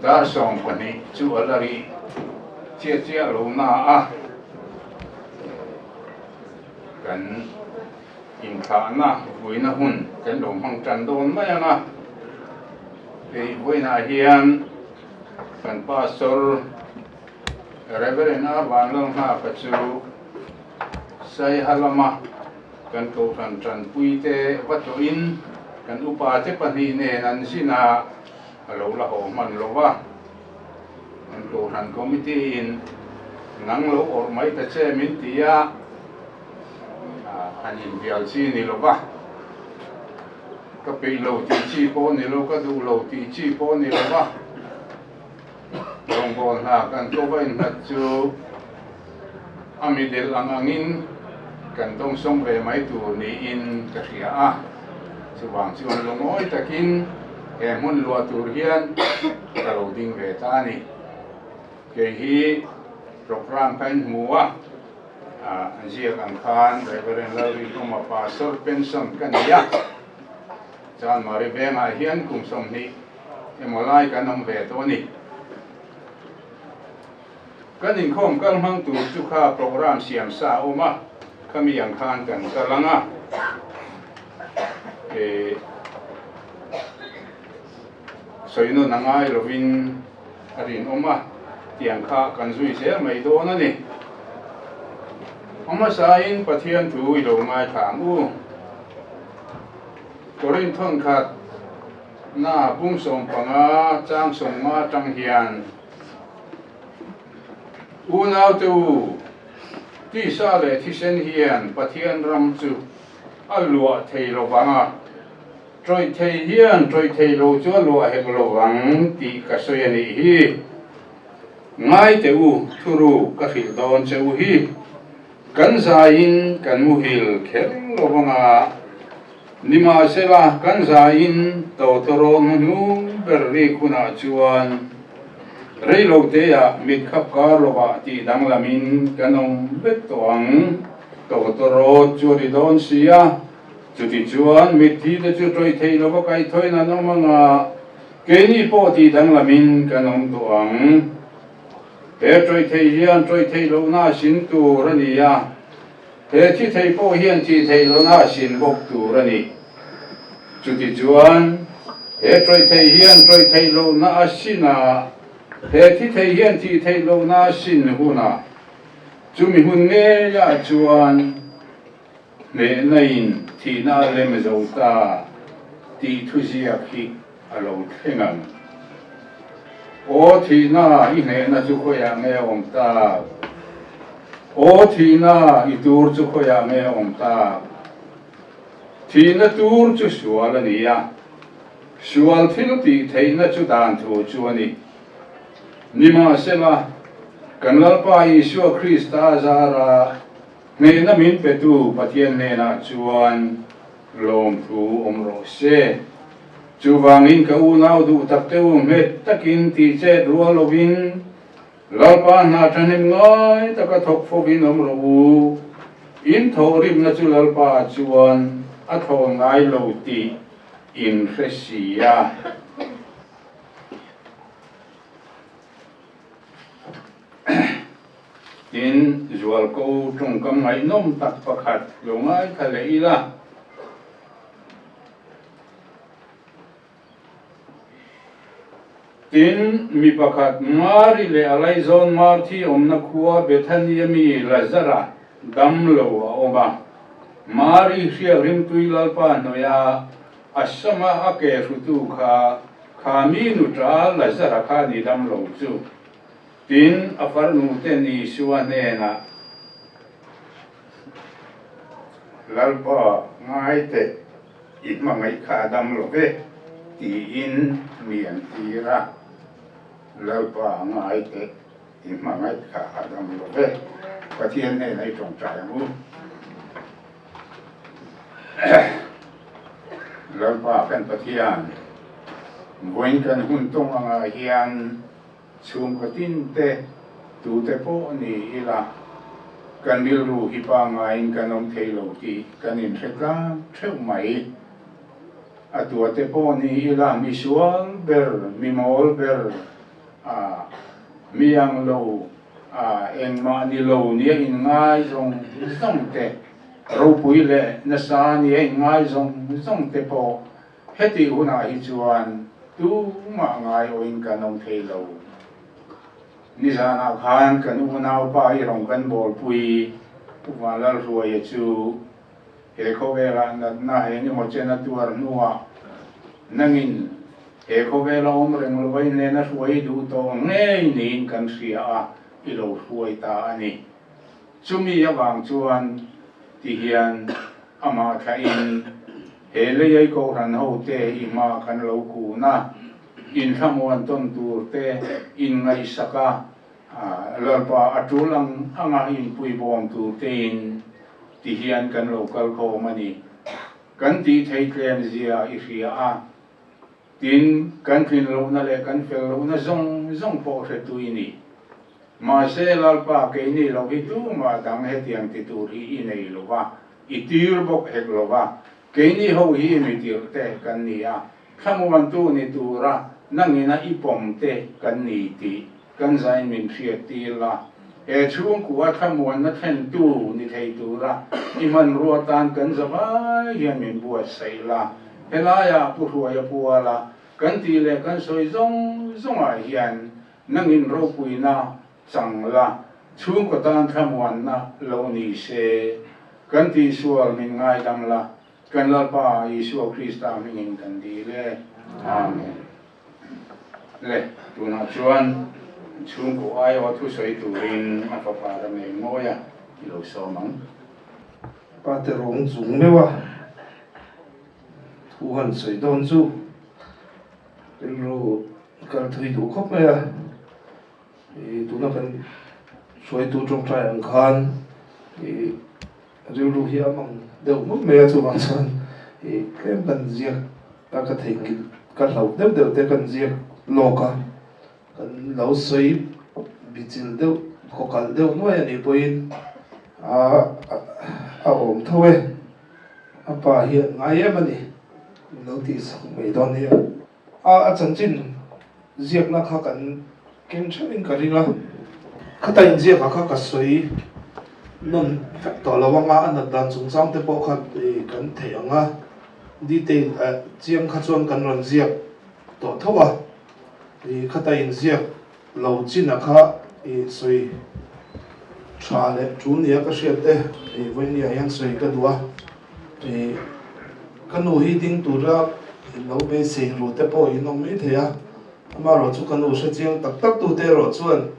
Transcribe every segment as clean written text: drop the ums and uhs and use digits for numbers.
Dar 12 chu a la rih chiah chiah lo na a, kan inthlahna vuina hun kan lo hmang tan dawn mai ang a. Hei vawiinah hian kan Pastor Reverend R Vanlalnghaka chu Saiha lama kan kohhran tanpuite va tawhin kan upate pahnih nen an zin a, a lo la haw hman lo va. Kan kohhran committee in nang lo awrh mai ta che min ti a, han inbial chi ni lo va. Ka peih lo tih chi pawh ni lo, ka duh lo tih chi pawh ni lo va. Rawngbâwl hna kan ko va innghat chu a midel ang angin kan dawngsawng ve mai tur niin ka hria a. Chuvang chuan lungawi takin he hmun luah tur hian ka lo ding ve ta a ni. Kei hi programme ka inhmu a, ziak ang khan Reverend Lalrinkhawma Pastor pension ka nei a, Chanmari vengah hian kum 20 emaw lai kan awm ve tawh a ni. Kan inkhawm kal hmang tur chu kha programme siam sa a awm a, khami ang khan kan kal ang a. E sawi nawn a ngai lovin a rinawm a, tiang kha kan zui zel mai dawn a ni. A hmasain Pathian thu i lo ngaithla ang u. Korinth thawnkhat Na pum 15 chang 50 atang hian Unaute u, tisa leh thisen hian Pathian ram chu a luah thei lo vang a, tawih thei hian tawih thei lo chu a luah hek lo vang tih ka sawi a nih hi. Ngaite u, thuruk ka hrilh dawn che u hi. Kan zaiin kan muhil kher lo vang a, nimahsela kan zaiin tawtawraw hnuhnung ber rik hunah chuan reiloteah mit khap kar lovah tih danglamin kan awm vek tawh ang. Tawtawraw chu a ri dawn si a, chutichuan mitthi te chu tawih theih lova kaihthawin an awm ang a, keini pawh tih danglamin kan awm tawh ang. He tawih thei hian tawih theih lohna a sin tur a ni a, he thi thei pawh hian thih theih lohna a sin bawk tur a ni. Chutichuan, he tawih thei hian tawih theih lohna a sin a, he thi thei hian thih theih lohna a sin hunah, chumi hun ngeiah chuan hnehna in thihna a lem zo ta tih thuziak hi a lo thleng ang. Aw thihna, i hnehna chu khawiah nge a awm tak? Aw thihna, i tur chu khawiah nge a awm tak? Thihna tur chu sual a ni a, sual thil tih theihna chu dan thu chu a ni. Nimahsela, kan Lalpa Isua Krista zara hnehna min petu Pathian hnenah chuan lawmthu awm rawh se. Chuvangin ka unau duh tak te u nghet takin tih chet rual lovin Lalpa hna thahnem ngai taka thawk fawkin awm rawh u. In thawhrimna chu Lalpa chuan a thlawn ngai lo tih in hre si a. Tin, zualko tawngkam ngaihnawm tak pakhat lo ngaithla leh ila. Tin, mi pakhat Mari leh a laizawn Marthi awmna khua Bethania mi Lazara dam lo a awm a. Mari hriak rimtui Lalpa hnuaia a sama a ke hrutu kha kha mi nuṭa Lazara kha ni dam lo chu. Tin, a farnute Isua hnenah, Lalpa, ngai teh, i hmangaih kha a dam lo ve, tiin mi an tir a. Lalpa, ngai teh, i hmangaih kha a dam lo ve. Pathian hnenah i tawngtai ang u. Lalpa kan Pathian, vawiin kan hun tawng angah hian chhungkaw tin te, tute pawh ni ila, kan rilru hi pangaiin kan awm thei lo tih kan inhre tlang theuh mai. A tuate pawh ni ila, misual ber, mi mawl ber. A mi ang lo a engmah ni lo nia inngai zawng zawng te, ropui leh nasa nia inngai zawng zawng te pawh hetih hunah hi chuan tumah ngaiawhin kan awm thei lo. Nizanah khan kan unaupa i rawn kan bawlpui Pu Vanlalhruaia chu he khawvelah natna eng emaw chen a tuar hnuah nangin he khawvela awm reng lova i hnena hruai i duh tawh ngei niin kan hria a, i lo hruai ta a ni. Chumi avang chuan tihian amah thlahin he leiai kohhran hote i hma kan lo kun a, Inthlamuan tawn tur te inngaihsak a, Lalpa a tul ang anga inpuibawm tur tein ti hian kan lo kal khawm a ni. Kan tih theih tlem zia i hria a, tin kan tlin lohna leh kan fel lohna zawng zawng pawh hretu i ni. Mahse Lalpa keini lo hi tumah dang hetiang ti tur hi i nei lo va, i tir bawk hek lo va, keini ho hi mi tirhte kan ni a, Thlamuantu ni tura nangina i pawm te kan ni tih kan zain min hriat tir la. He chhungkua thlamuanna thlentu ni thei tura i hmanrua tan kan zavai hian min buatsaih la. Helaiah Pu Hruaia puala kan tih leh kan sawi zawng zawngah hian nangin ropuina chang la, chhungkaw tan thlamuanna lo ni se. Kan tihsual min ngaidam la. Kan Lalpa Isua Krista hmingin kan dil e. Amen. Le, tunah chuan chhungkaw aiawh thusawi turin a fapa ram eng mawi a i lo sawm ang. Pa te rawng chung meuh a thu han sawi dawn chu rilru kal thui duh khawp mai a, ih tuna kan hruaitu tawngtai ang khan ih Rilru hi a mang deuh ngawt mai a, chuvang chuan ih tlem kan ziak a ka theihnghilh ka hlauh deuh deuh te kan ziak lawk a, kan lo sawi bichilh deuh khaw kalh deuh nuai a nih pawhin a a awm tho e, a pa hi an ngai em a ni, min lo tihsak mai dawn nia. A a chanchin ziakna kha kan keng theuhin ka ring a, khata inziakah kha ka sawi nawn vek tawh lo anga a nat dan chungchang te pawh kha kan theih ang a, detail chiang kha chuan kan rawn ziak tawh tho a, khata inziak lo chin-a kha sawi tha leh tul nia ka hriat te vawinia hian sawi ka duh a. Ih ka nu hi ding tura lo beisei ru te pawh in awm mai thei a, amaherawh chu ka nu hre chiang tak tak tu te erawh chuan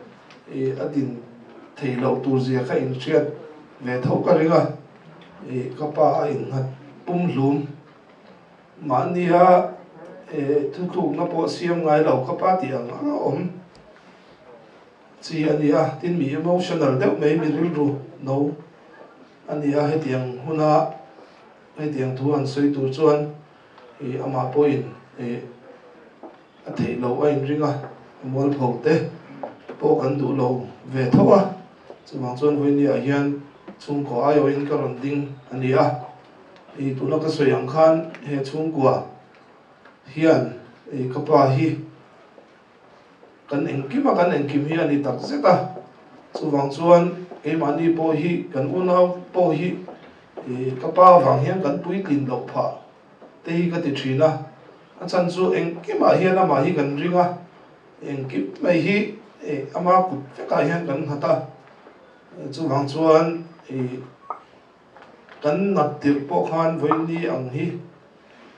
ih a din thei loh tur zia kha in hriat ve tho ka ring a, ih ka pa a innghat pum hlum mahnia ih thutlukna pawh siam ngai lo ka pa tih ang ang a awm chi a ni a, tin mi emotional deuh mai mi rilru no. A ni a, hetiang huna hetiang thu han sawi tur chuan ih amah pawhin ih a theih loh a inring a, a mualpho te pawh kan duh lo ve tho a, chuvang chuan vawinia hian chhungkaw aiawhin ka rawn ding a ni a, ih tuna ka sawi ang khan he chhungkua hian ih ka pa hi Kan engkim a, kan engkim hi a ni tak zet a. Chuvang chuan keimahni pawh hi, kan unau pawh hi ka pa vang hian kan puitlin loh phah te hi ka ti thin a. A chhan chu engkimah hian amah hi kan ring a, engkim mai hi ama kut vekah hian kan nghat a. Chuvang chuan kan nat tirh pawh khan vawiin ang hi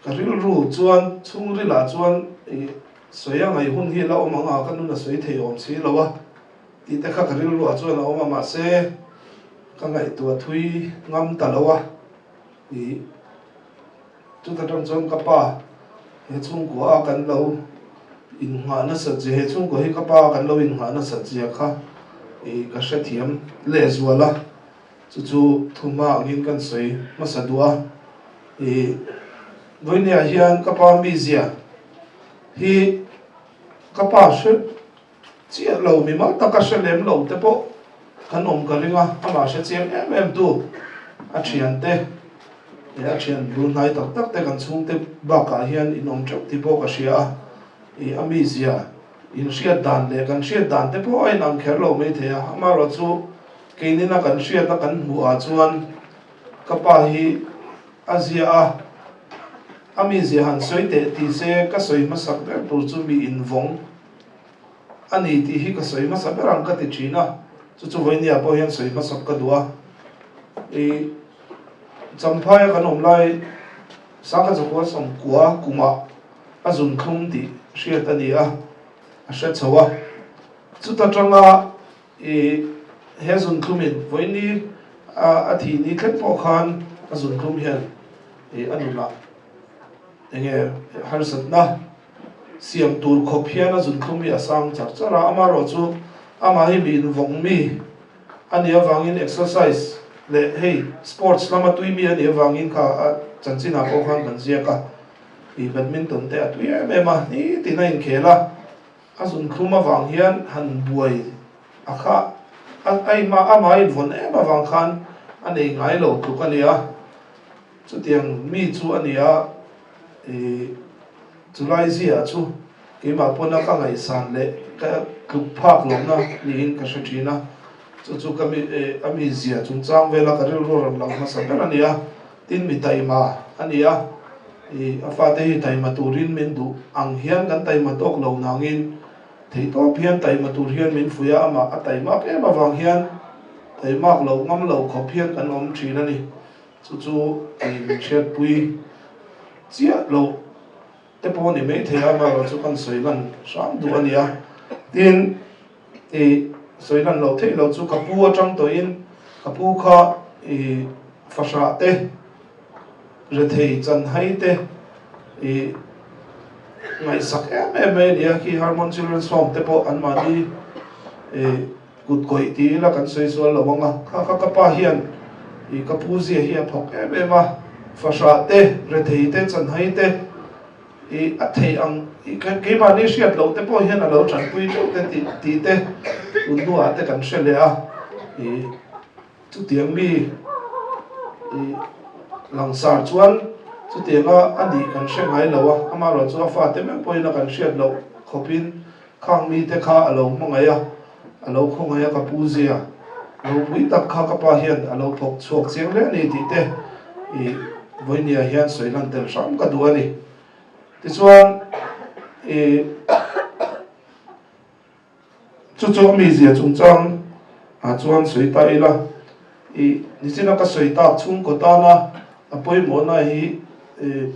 Ka rilru chuan chhungrilah chuan ih sawi a ngaih hun hi la awm ang a, ka nun a sawi thei awm si lo a tih te kha ka rilruah chuan a awm a, mahse ka ngaihtuah thui ngam ta lo a ih chuta tang chuan ka pa he chhungkua a kan lo innghah nasat zia he chhungkua hi ka pa kan lo innghah nasat zia kha ih ka hrethiam lehzual a. Chu chu thuma angin kan sawi hmasa duh a, ih vawinia hian ka pa mizia hi ka pa hre chiah lo mimal taka hre lem lo te pawh kan awm ka ring a, amah hre chiang em em tu a thian te leh a thian bul hnai tak tak te kan chhungte bakah hian in awm teuh tih pawh ka hria a, ih a mizia. Inhriat dan leh kan hriat dan te pawh a inang kher lo mai thei a, amaherawhchu keinina kan hriatna kan hmuh ah chuan ka pa hi a zia a, a mizia han sawi teh ti se ka sawi hmasak ber tur chu mi invawng a ni tih hi ka sawi hmasa ber ang ka ti thin a, chu chu vawinia pawh hian sawi hmasak ka duh a, i Champhaia kan awm lai Sangha Zakua Sawmkua kumah a zun thlum tih hriat a ni a, a hre chho a. Chuta tanga i he zun thlumin vawiini a thih ni thleng pawh khan a zun thlum hian i a nunah enge harsatna siam tur khawp hian a zun thlum hi a sang char char a. Amaherawhchu amah hi mi invawng mi a nih avangin exercise leh hei sports lama tui mi a nih avangin kha a chanchinah pawh khan kan ziak a. I badminton te a tui em em a, nitin a inkhel a, a zun thlum avang hian han buai a kha a a amah a invawn em avang khan a nei ngai lo tluk a ni a, chutiang mi chu a ni a, i chulai zia chu keimah pawna ka ngaihsan leh ka tluk phak lohna niin ka hre thin a, chu chu ka mi a mi zia chungchang vela ka rilru rawn lang hmasa ber a ni a. Tin mi taima a ni a, i a fate hi taima turin min duh ang hian kan taima tawk lo nangin theihtawp hian taima tur hian min fuih a, amah a taimak em avang hian taimak loh ngam lo khawp hian kan awm thin a ni. Chu chu i min hriatpui chiah loh te pawh a ni maithei a, amaherawh chu kan sawi lan hram duh a ni a. Tin i sawi lan loh theih loh chu ka pu atang tawhin ka pu kha i fahrah te rethei chanhai te i ngaihsak em em mai a ni a, khi Hermon Children's Home te pawh anmahni i kut kawih ti ila kan sawi sual lo ang a, kha kha ka pa hian i ka pu zia hi a phawk em em a, fahrah te rethei te chanhai te. I a theih ang i keimahni hriat loh te pawh hian a lo tanpui teuh te tih tih te tun hnuah te kan hre leh a, i chutiang mi i langsar chuan chutianga a nih kan hre ngai lo a, amaherawhchu a fate meuh pawhin a kan hriat loh khawpin khang mite kha a lo hmangaih a, a lo khawngaih a ka pu zia ropui tak kha ka pa hian a lo thawk chhuak chiang hle a ni tih te i vawinia hian sawi lan tel hram ka duh a ni. Tichuan i chu chu a mizia chungchang ah chuan sawi ta ila i nichina ka sawi tak chhungkaw tana a pawimawhna hi i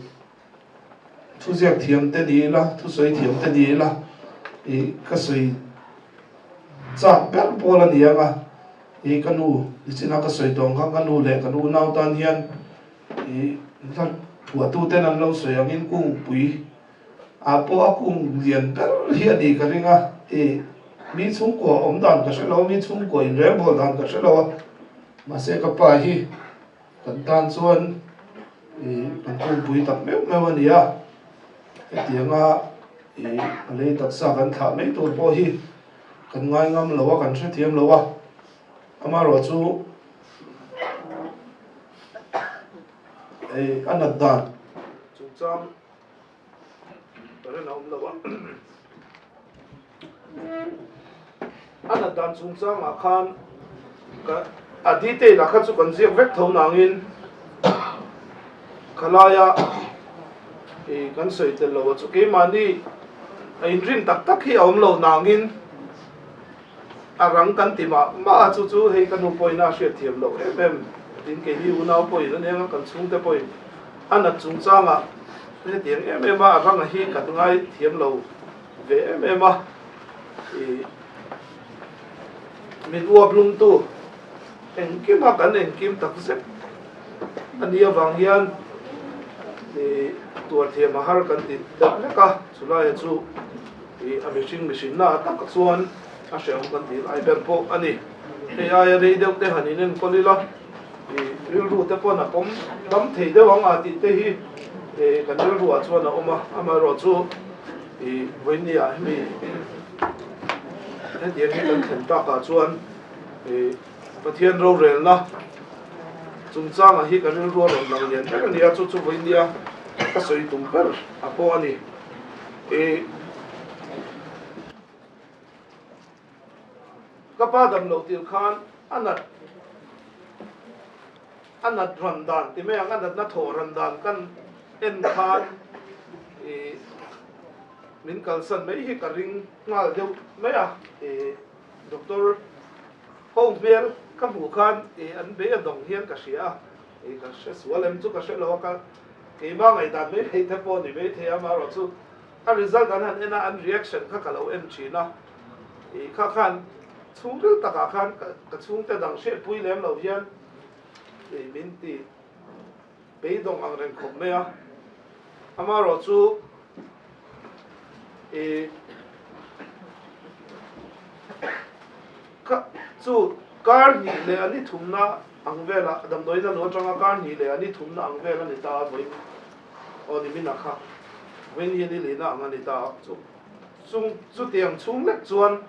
Thuziak thiam te ni ila, thusawi thiam te ni ila ih ka sawi chak ber pawl a ni ang a, ih ka nu nichina ka sawi tawh ang khan ka nu leh ka nu nau tan hian ih hla phuahtu ten an lo sawi angin kungpui ah pawh a kung lian ber hi a ni ka ring a, ih mi chhungkua awm dan ka hre lo a, mi chhungkua inrelbawl dan ka hre lo a, mahse ka pa hi Kan tan chuan ih kan pumpui tak meuh meuh a ni a, hetianga ih a lei taksa kan thlah mai tur pawh hi kan ngai ngam lo a, kan hrethiam lo a, amaherawhchu ih a nat dan chungchang Current a awm lo a, a nat dan chungchangah khan ka a detail ah kha chu kan ziak vek tho nangin khalaia ih kan sawi tel lo a chu keimahni a inrin tak tak hi a awm lo nangin a rang kan ti mah mah a chu chu hei ka nu pawhin a hriatthiam loh em em tin keini unau pawhin a nia kan chhungte pawhin A nat chungchangah hetiang em em a a ranga hi kan ngai thiam lo ve em em a, ih min uap lungtu engkim a kan engkim tak zet a nih avang hian ih tuar thiam a har kan ti deuh hlek a, chulaia chu ih a mihring mihrinna a tak chuan a hrehawm kan tih lai ber pawh a ni. Hei aia rei deuh te han inenkawl ila. Rilru te pawn a pawm dam thei deuh ang a tih te hi kan rilru ah chuan a awm a, amaherawhchu vawiini ah hemi hetiang hi kan thlen tak ah chuan Pathian rorelna chungchangah hi ka rilru a rawn lang lian ber a ni a, chu chu vawiini a ka sawi tum ber a pawh a ni. Ka pa dam loh tir khan a nat a nat ran dan ti mai ang, a natna thawh ran dan kan en khan ih min kalsan mai hi ka ring nghal deuh mai a. Ih doctor ho hmel ka hmuh khan ih an bei a dawng hian ka hria a, ih ka hre sual em chu ka hre lo a, ka keimah ngaihdan mai mai te pawh ni maithei a, amaherawhchu A result an han en a, an reaction kha ka lo en thin a, ih kha khan chhungril takah khan ka chhungte dang hriatpui lem lo hian ih min ti beidawng ang reng khawp mai a. Amaherawhchu ih kha chu kar hnih leh a ni thumna ang velah damdawiin a lu atanga kar hnih leh a ni thumna ang vel a ni ta a vawiin. Aw ni min a kha vawiin hi ni lihna ang a ni ta a, chu chung chutiang chhung lek chuan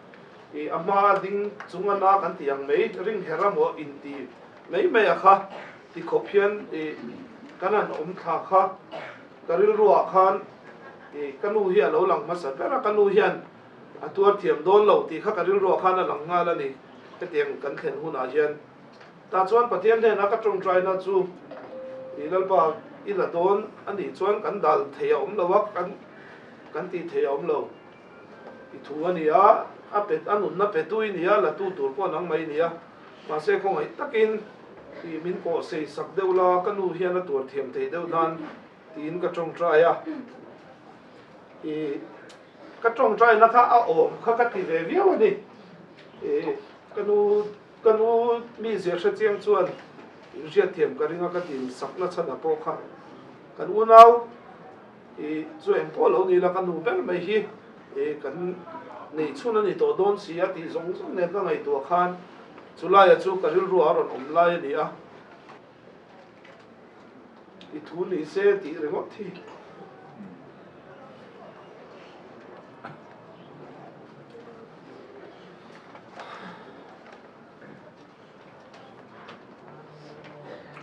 ih a hma a ding chung a na kan tih ang mai ring her a maw in ti mai mai a kha ti khawp hian ih kan han awm thla kha ka rilruah khan ih ka nu hi a lo lang hmasa ber a, ka nu hian a tuar thiam dawn lo tih kha ka rilruah khan a lang nghal a ni hetiang kan thlen hunah hian. Tah chuan Pathian hnenah ka tawngtaina chu i Lalpa i la dawn a nih chuan kan dal thei a awm lo a, kan kan tih thei a awm lo. I thu a ni a, a pe a nunna petu i ni a, la tu tur pawh nang mai i ni a. Mahse khawngaih takin i min pawh sei sak deuh la, ka nu hian a tuar thiam thei deuh nan tiin ka tawngtai a. I ka tawngtaina kha a awm kha ka ti ve viau a ni. I ka nu. Ka nu mi zir hre chiang chuan in hriatthiam ka ring a, ka tin sakna chhan a pawh kha kan unau i chu eng pawh lo ni la, ka nu ber mai hi i kan neih chhun a ni tawh dawn si a tih zawng zawng nen ka ngaihtuah khan chulaia chu ka rilru a rawn awm lai a ni a. I thu ni se tih ringawt hi.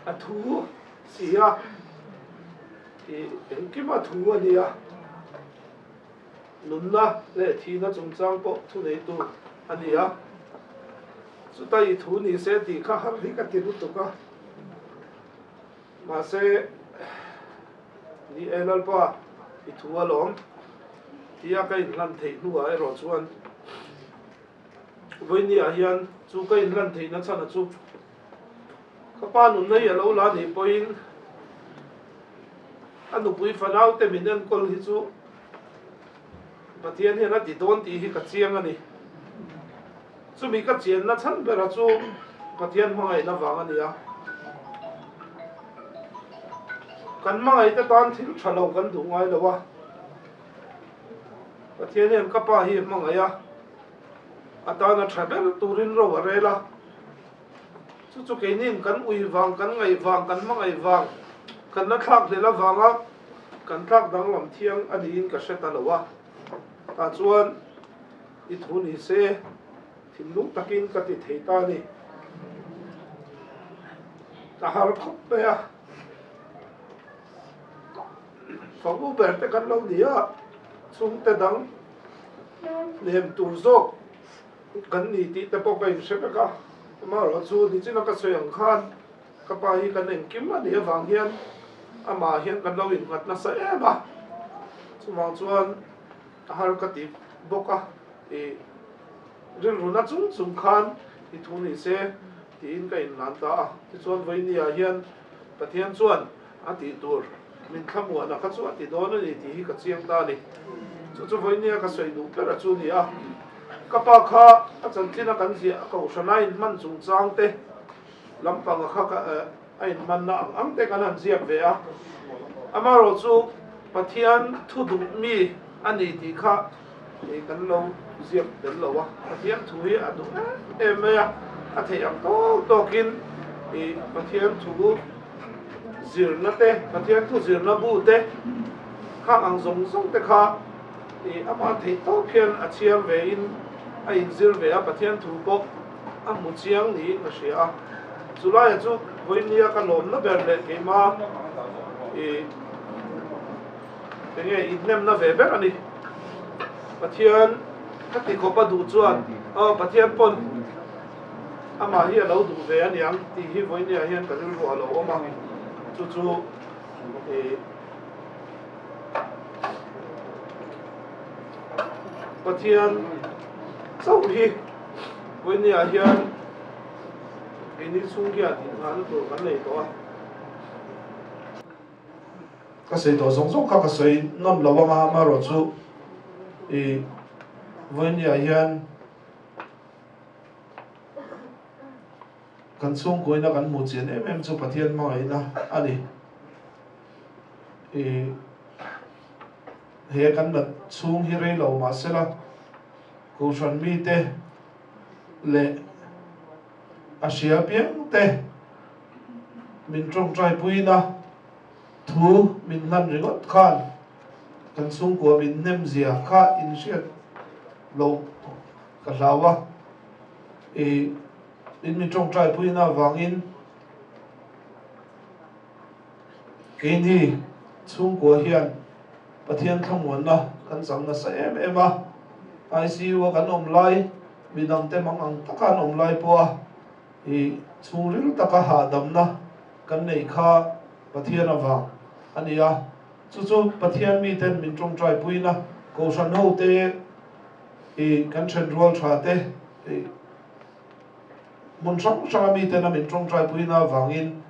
A thu si a, ih engkim a thu a nia, nunna leh thihna chungchang pawh thu neitu a ni a, chuta i thu ni se tih kha har hi ka ti lutuk a, mahse ni e Lalpa i thu alawm tia ka inhlan theih hnuah erawh chuan Vawinia hian chu ka inhlan theihna chhan a chu ka pa nunna hi a lo la nih pawhin a nupui fanaute min enkawl hi chu Pathian hian a ti dawn tih hi ka chiang a ni. Chumi ka chianna chhan bera chu Pathian hmangaihna vang a ni a. Kan hmangaihte tan thil tha lo kan duh ngai lo a. Pathian hian ka pa hi hmangaih a, a tana tha ber turin ro a rel a. Chu chu keini'n kan ui vang, kan ngaih vang, kan hmangaih vang, kan la thlak hlel avanga kan tlak danglam thiang a niin ka hre ta lo a. Tah chuan i thu ni se thinlung takin ka ti thei ta a ni. Ka har khawp mai a. Fang u ber te kan lo ni a, chhungte dang lem tur zawk kan ni tih te pawh ka inhre vek a. Amaherawh chu nichina ka sawi ang khan ka pa hi kan engkim a nih avang hian amah hian kan lo innghat nasa em a, chuvang chuan a har ka ti bawk a, i rilruna chung chung khan i thu ni se tiin ka inhlan ta a. Tichuan vawinia hian Pathian chuan a tih tur min thlamuahna kha chu a ti dawn a ni tih hi ka chiang ta a ni. Chu chu vawinia ka sawi duh ber a chu ni a. Ka pa kha a chanchin a kan ziah a kohhran a inhman chungchang te lampanga kha ka a inhmanna ang ang te kan han ziak ve a. Amaherawh chu Pathian thu duh mi a ni tih kha kan lo ziak tel lo a. Pathian thu hi a duh em em mai a, a theih ang tawk tawkin Pathian thu zirna te, Pathian thu zirna bu te khang ang zawng zawng te kha amah theih tawk hian a chhiar vein a inzir ve a, Pathian thu pawh a hmu chiang niin ka hria a. Chulaia chu vawinia ka lawmna ber leh keima ih enge inhnemna ve ber a ni. Pathian ka ti khawp a duh chuan aw Pathian pawn. Amah hi a lo duh ve aniang tih hi vawinia hian ka rilru a lo awm a, chu chu ih Pathian chauh hi vawinia hian keini chhung hian inngahna tur kan nei tawh a. Ka sawi tawh zawng zawng kha ka sawi nawn lo anga amaherawhchu ih vawinia hian Kan chhungkuaina kan hmuh chian em em chu Pathian hmangaihna a ni. I he kan nat chhung hi rei lo mah sela Kohhran mite leh a hria piangte min tawngtai puina thu min hlan ringawt khan kan chhungkua min hnem zia kha inhriat loh Ka hlau a, i in min tawngtai puina avangin keini chhungkua hian Pathian thlamuanna kan chang nasa em em a, ICU a kan awm lai, midangte mang ang taka an awm lai pawha i chhungril taka hahdamna kan neih kha Pathian avang a ni a, chu chu Pathian miten min tawngtai puina Kohhran hote I kan then rual tha te i hmun hrang hrang a miten a min tawngtai puina avangin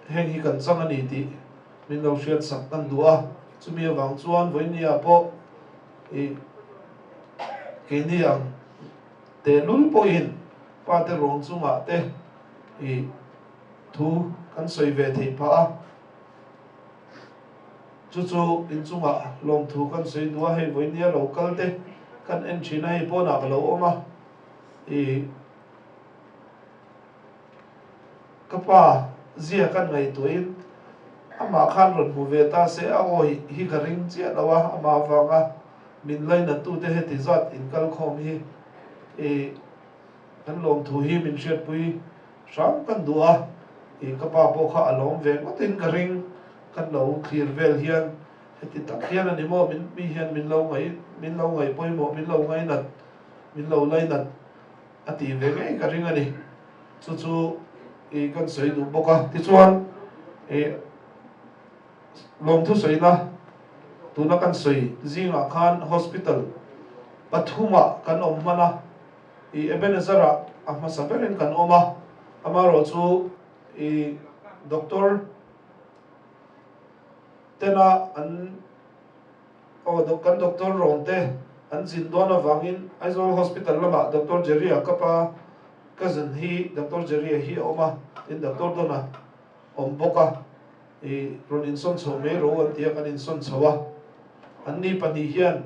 heng hi kan chang a ni tih min lo hriat sak kan duh a, chumi avang chuan vawinia pawh i keini ang tehlul pawhin pa te ruang chungah te i thu kan sawi ve theih phah a. Chu chu inchungah lawmthu kan sawi duh a, hei vawinia lo kal te kan en thin a, hei pawnah ka lo awm a, ih ka pa zia kan ngaihtuahin amah khan rawn hmu ve ta se a awi hi ka ring chiah lo a, amah avanga min lainattu te heti zat inkal khawm hi ih kan lawmthu hi min hriatpui hram kan duh a, ih ka pa pawh kha a lawm ve ngawtin ka ring. Kan lo thlir vel hian heti tak hian a ni maw min mi hian min lo ngaih min lo ngaih pawimawh min lo ngainat min lo lainat a tih ve ngei ka ring a ni. Chu chu ih kan sawi duh bawk a. Tichuan ih lawmthu sawina tuna kan sawi zingah khan hospital pathumah kan awm hman a, ih Ebenezer-ah a hmasa berin kan awm a, amaherawhchu ih doctor Tena an aw kan doctor rawn te an zin dawn avangin Aizawl Hospital lamah Doctor Jerry-a ka pa cousin hi Doctor Jerry-a hi a awm a, tin Doctor Dona awm bawk a, i rawn insawn chho mai ro an ti a, kan insawn chho a. Anni pahnih hian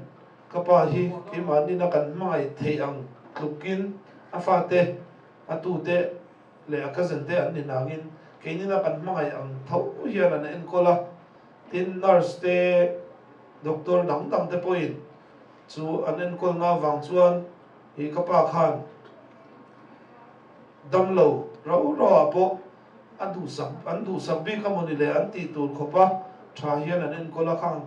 ka pa hi keimahnin a kan hmangaih theih ang tlukin a fate a tute leh a cousin te an ni nangin keinina kan hmangaih ang tho hian an enkawl a, tin nurse te doctor dang dang te pawhin chu an enkawlna avang chuan ih ka pa khan damlo rau rau ah pawh a duhsak an duhsak bik a mawni le an tih tur khawpa tha hian an enkawl a khang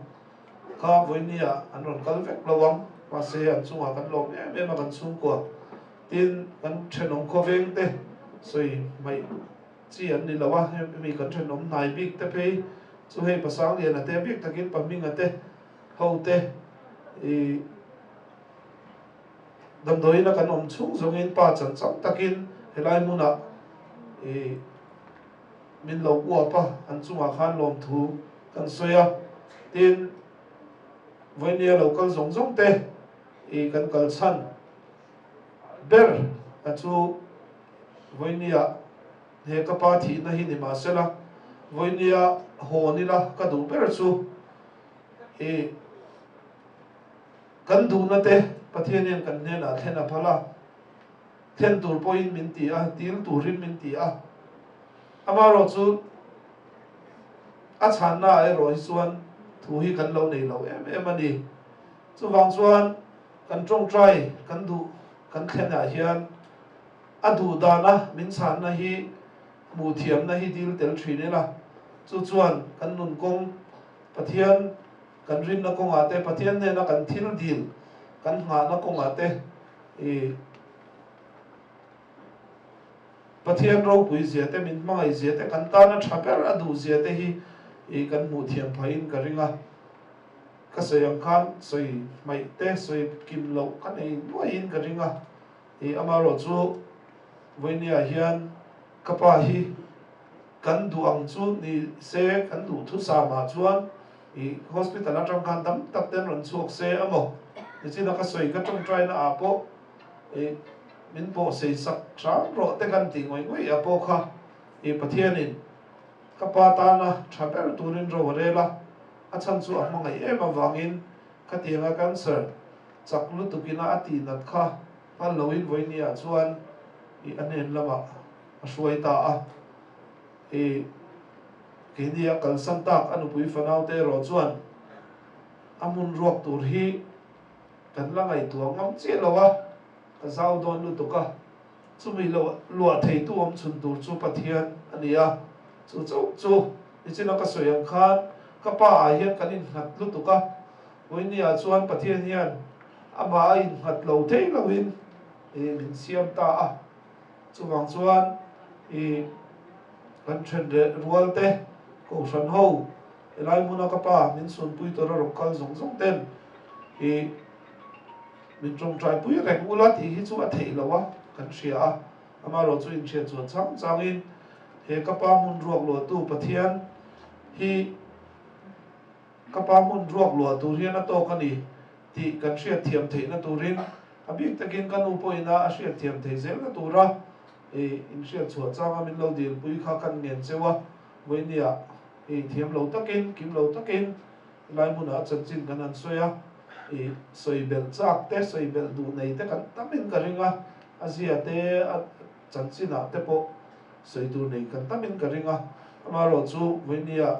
kha vawinia an rawn kal vek lo ang mahse an chungah kan lawm em em a kan chhungkua. Tin, kan thenawm khawveng te sawi hmaih chi an ni lo a, hemi kan thenawm hnai bik te phei chu hei Pasangliana te bik takin Pahminga te ho te ih damdawiin a kan awm chhung zawngin pa chan chang takin helai hmunah ih min lo uap a, an chungah khan lawmthu kan sawi a. Tin, vawinia lo kal zawng zawng te ih kan kal chhan. Ber a chu vawinia he ka pa thihna hi ni mahsela vawinia hawn ila ka duh ber chu i kan duhna te Pathian hian kan hnenah thlen a phal a, thlen tur pawhin min ti a, dil turin min ti a, amaherawh chu a chhanna ah erawh hi chuan thu hi kan lo nei lo em em a ni. Chuvang chuan kan tawngtai kan duh kan thlenah hian a duh dana min chhanna hi hmuh thiamna hi dil tel thin ila, chu chuan kan nun kawng Pathian kan rinna kawngah te, Pathian hnena kan thil dil kan nghahna kawngah te i. Pathian ropui zia te, min hmangaih zia te, kan tana tha ber a duh zia te hi ih kan hmuh thiam phahin ka ring a. Ka sawi ang khan sawi hmaih te, sawi kim loh ka nei nuaihin ka ring a. Ih amaherawhchu vawinia hian ka pa hi kan duh ang chu ni se, kan duh thusamah chuan ih hospital atang khan tam tak ten rawn chhuak se amaw nichina ka sawi ka tawngtaina ah pawh ih min pawh sei sak hram rawh te kan tih ngawih ngawih ah pawh kha ih Pathianin ka pa tana tha ber turin ro a rel a, a chhan chu a hmangaih em avangin khatianga cancer chak lutukina a tihnat kha hman loin vawinia chuan ih a hnen lamah a hruai ta a. I keini a kalsan tak a nupui fanaute erawh chuan a hmun ruak tur hi kan la ngaihtuah ngam chiah lo a, ka zau dawn lutuk a, chumi lo luah theitu awm chhun tur chu Pathian a ni a, chu chauh chu nichina ka sawi ang khan ka pa ah hian kan innghat lutuk a, vawinia chuan Pathian hian amah a innghat lo thei loin min siam ta a. Chuvang chuan i kan then leh rual te, Kohhran ho, helai hmuna ka pa min sunpui tura rawn kal zawng zawng ten i min tawngtai pui reng ula tih hi chu a theih loh a, kan hria a. Amaherawh chu inhriat chuan chang changin he ka pa hmun ruak luahtu Pathian hi ka pa hmun ruak luah tur hian a tawk a ni tih kan hriat thiam theihna turin A bik takin ka nu pawhin a a hriatthiam thei zelna tura i inhriatchhuah changa min lo dilpui kha kan ngen cheu a, vawinia i thiam lo takin, kim lo takin helai hmunah a chanchin kan han sawi a, i sawi belh chak te, sawi belh duh nei te kan tamin ka ring a, a zia te, a chanchinah te pawh sawi tur nei kan tamin ka ring a, amaherawhchu vawinia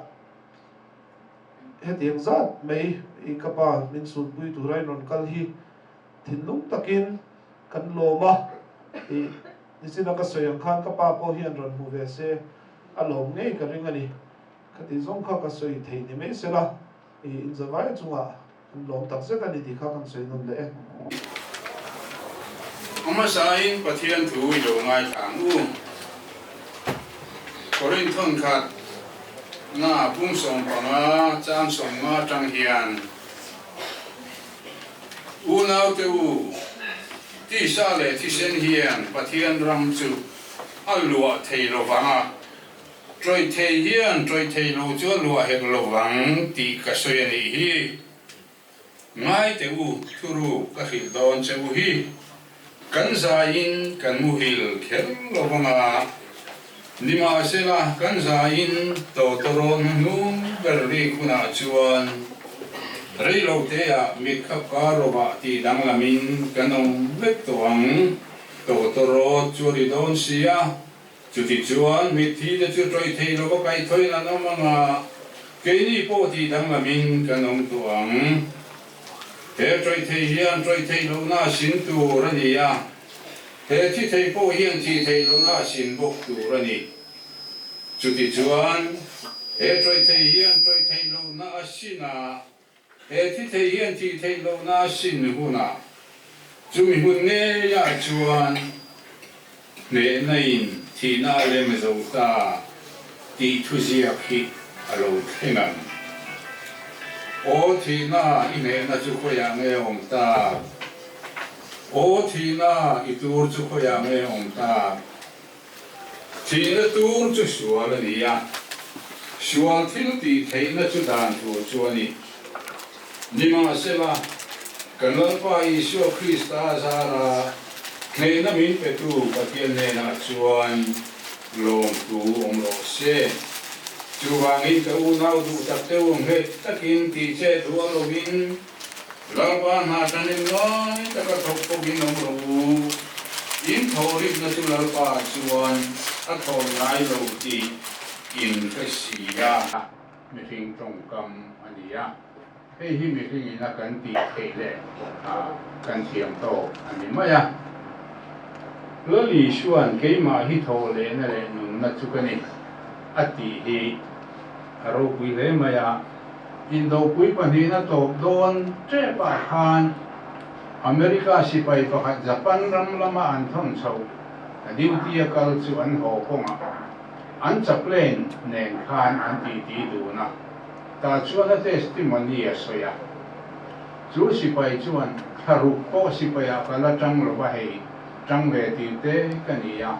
hetiang zat mai i ka pa min sunpui tura in rawn kal hi Thinlung takin kan lawm a, ih nichina ka sawi ang khan ka pa pawh hian rawn hmu ve se a lawm ngei ka ring a ni. Khati zawng kha ka sawi thei ni mai sela, ih inzavaia chungah kan lawm tak zet a ni tih kha kan sawi nawn leh e. A hmasain Pathian thu i lo ngaithla ang u. Korinth thawnkhat na pung 15 chang 50 atang hian. Unaute u, tisa leh thisen hian Pathian ram chu a luah thei lo vang a, ṭawih thei hian ṭawih thei lo chu a luah hek lo vang tih ka sawi a nih hi. Ngaite u, thuruk ka hrilh dawn che u hi. Kan zaiin kan muhil kher lo vang a, nimahsela kan zaiin tawtawrawn hnung ber rik hunah chuan reiloteah mitkhap kar rovah tih danglamin kan awm vek tawh ang. Tawtawrawt chu a ri dawn si a, chutichuan mitthi te chu tawih thei lova kaihthawin an awm ang a, keini pawh tih danglamin kan awm tawh ang. He ṭawih thei hian ṭawih theih lohna a sin tur a ni a, he thi thei pawh hian thih theih lohna a sin bawk tur a ni. Chutichuan, he ṭawih thei hian ṭawih theih lohna a sin a, he thi thei hian thih theih lohna a sin hunah, chumi hun ngeiah chuan hnehna in thihna a lem zo ta tih thuziak hi a lo thleng ang. Aw thihna i hnehna chu khawiah nge awm ta? Aw thihna i tur chu khawiah nge awm ta? Thihna tur chu sual a ni a, sual thil tih theihna chu dan tur chu a ni. Nimahsela, kan Lalpa Isua Krista zara hnehna min petu Pathian hnenah chuan lawmthu awm rawh se. Chuvangin ka unau duh tak te u nghet takin tih che duh a lovin Lalpa hna tanin ngai taka thawk pawhin awm rawh u. In thawhrikna chu Lalpa chuan a thawn ngai lo tih in hre si a. Mihring tawngkam a ni a, hei hi mihring ina kan tih theih leh kan thiam tawk a ni mai a. Lal Isua'n keimah hi thawh lehna leh nunna chu ka ni a tih hi a ropui hle mai a. Indopui pahnihna tawp dawn tepah khan America sipai pakhat Japan ram lama an thawn chhoh. A duty a kal chu an haw kawngah an chaplain nen khan an titi dun a, tah chuan a testimony a sawi a. Chu sipai chuan, Thlaruk pawh sipaiah ka la tang lo va hei, tang ve tir te ka ni a.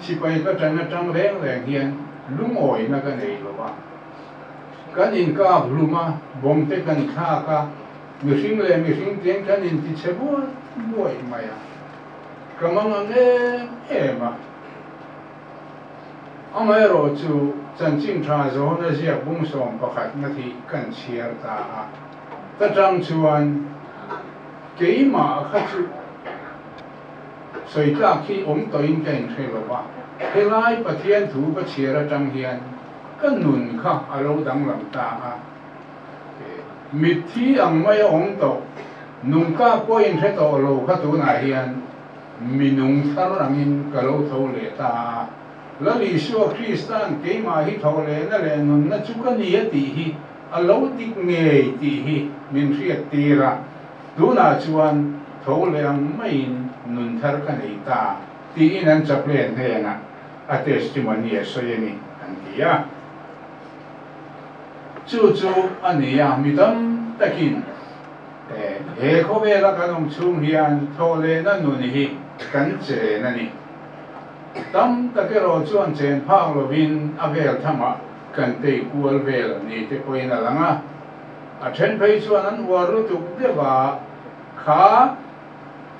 Sipai ka tan atang reng reng hian lungawina ka nei lo va. Kan inkap hlum a, bomb te kan thlak a, mihring leh mihring teng kan intichhe buai buai mai a. Ka mang ang em em a. Amaherawh chu chanchin tha zawhna ziak bung 11na hi kan chhiar ta a. Ta tang chuan keimah kha chu sawi tlak hi awm tawhin ka inhre lo va, helai Pathian thu ka chhiar atang hian ka nun kha a lo danglam ta a. Mitthi ang mai a awm tawh, nungkak pawh inhre tawh lo kha tunah hian mi nung thar angin ka lo tho leh ta a. Lal Isua Krista'n keimah hi tho lehna leh nunna chu ka ni a tih hi a lo dik ngei tih hi min hriat tir a, tunah chuan tho leh ang maiin nun thar ka nei ta tiin an chaplain hnenah a testimony a sawi a ni an ti a. Chu chu a ni a, mi tam takin he khawvela kan awm chhung hian thawhlehna nun hi kan chen a ni. Tam tak erawh chuan chen phak lovin a vel thamah kan tei kual vel ni te pawhin a lang a. A then phei chuan an uar lutuk deuh a, kha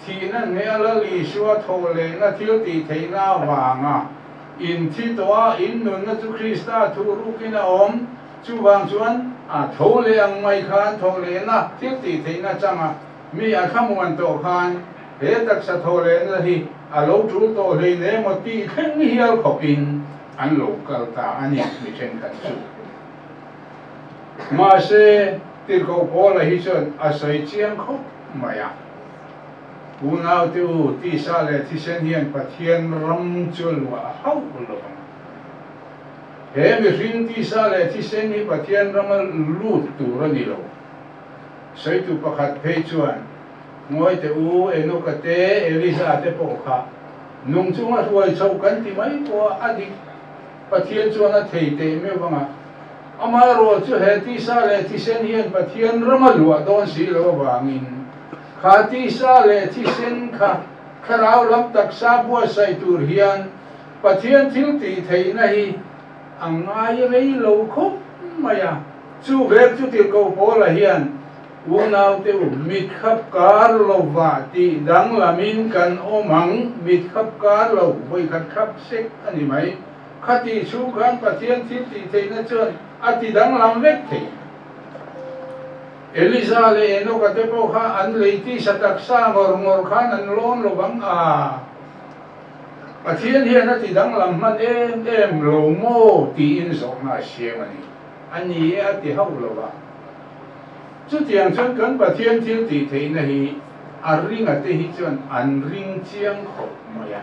thihna hne Lal Isua thawhlehna thil tih theihna avanga In thi tawh a, in nunna chu Krista thu rukin a awm. Chuvang chuan a tho leh ang mai khan tho lehna thil tih theihna changa mi a thlamuan tawh khan he taksa tho lehna hi a lo tul tawh hlein emaw tih thleng hial khawpin an lo kal ta a ni mi thenkhat chu. Mahse, Tirhkoh Paula hi chuan a sawi chiang khawp mai a. Unaute u, tisa leh thisen hian Pathian ram chu a luah hauh lo ang. He mihring tisa leh thisen hi Pathian rama lut tur a ni lo. Sawitu pakhat phei chuan, Ngawite u, Enoka te, Eliza te pawh kha nung chunga hruai chhoh kan ti mai pawh a, a dik. Pathian chuan a thei teh meuh ang a. Amaherawh chu he tisa leh thisen hian Pathian rama luah dawn si lo avangin, Kha tisa leh thisen kha thlarau lam taksa buatsaih tur hian Pathian thil tih theihna hi a ngai rei lo khawp mai a. Chu vek chu tirhkoh Paula hian unaute u mit khap kar lova tih danglamin kan awm ang, mit khap kar lo vawikhat khap sek a ni mai. Kha tih chhung khan Pathian thil tih theihna chuan a ti danglam vek thei. Eliza leh Enoka te pawh kha an lei tisa taksa ngawr ngawr khan an lawn lo vang a, Pathian hian a ti danglam hman em em lo maw tiin zawhna a siam a ni. A ni e a ti hauh lo va. Chutiang chuan kan Pathian thil tih theihna hi a ringa te hi chuan an ring chiang khawp mai a.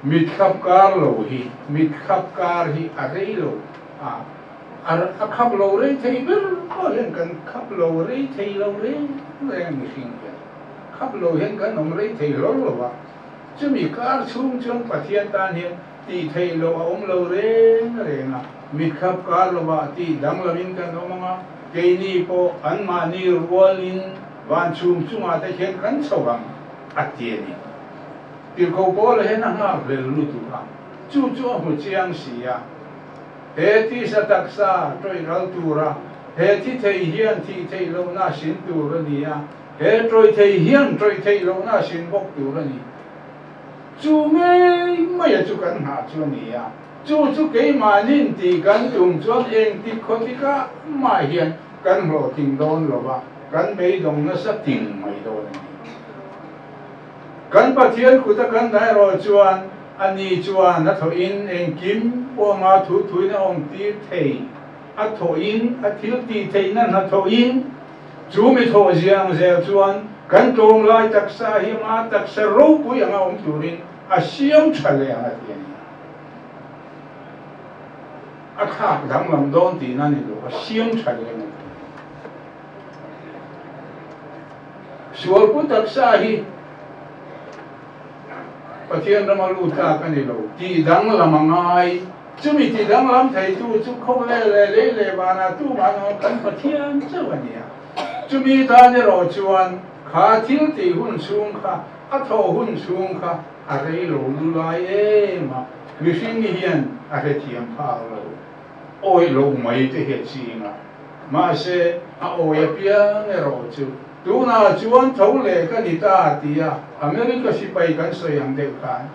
Mitkhap kar lo hi, mitkhap kar hi a rei lo a. A khap lo rei thei ber pawh hian kan khap lo rei thei lo reng reng a mihring hian khap lo hian kan awm rei thei hlawr lo a, chumi kar chhung chuan Pathian tan hian tih theih loh a awm lo reng reng a, mit khap kar lovah tih danglamin kan awm ang a, keini pawh anmahni rualin van chhum chungah te hian kan chho ang a ti a ni. Tirhkoh Paula hian a nghak hlel lutuk a, chu chu a hmu chiang si a. He tisa taksa tawih ral tura he thi thei hian thih theih lohna a sin tur a ni a, he tawih thei hian tawih theih lohna a sin bawk tur a ni. Chu ngei maia chu kan nghah chu a ni a, chu chu keimahnin tih kan tum chuan engtik khawtikah mah hian kan hlawhtling dawn lo va, kan beidawng nasa ting mai dawn a ni. Kan Pathian kuta kan dah erawh chuan a ni chuan a thawhin engkim pawma thu thuin a awm tir thei. A thawhin, a thil tih theihna hna thawhin, chu mi thawh zia ang zel chuan kan tlawm lai taksa hi ama taksa ropui anga awm turin a siam tha leh ang a ti a ni. A thlak danglam dawn tihna ni lo, a siam tha leh ang a ti a ni. Sualpu taksa hi Pathian rama lut tlak a ni lo. Tih danglam a ngai. Chumi tih danglam theitu chu khawvel leh lei leh vanah tumah an awm kan Pathian chauh a ni a. Chumi tan erawh chuan kha thil tih hun chhung kha, a thawh hun chhung kha a rei lo lu lai em a, mihring hian a hrethiam phak lo. Awih loh mai te hi a ching a, mahse a awi apiang erawh chu tunah chuan tho leh ka ni ta tia America sipai kan sawi ang deuh khan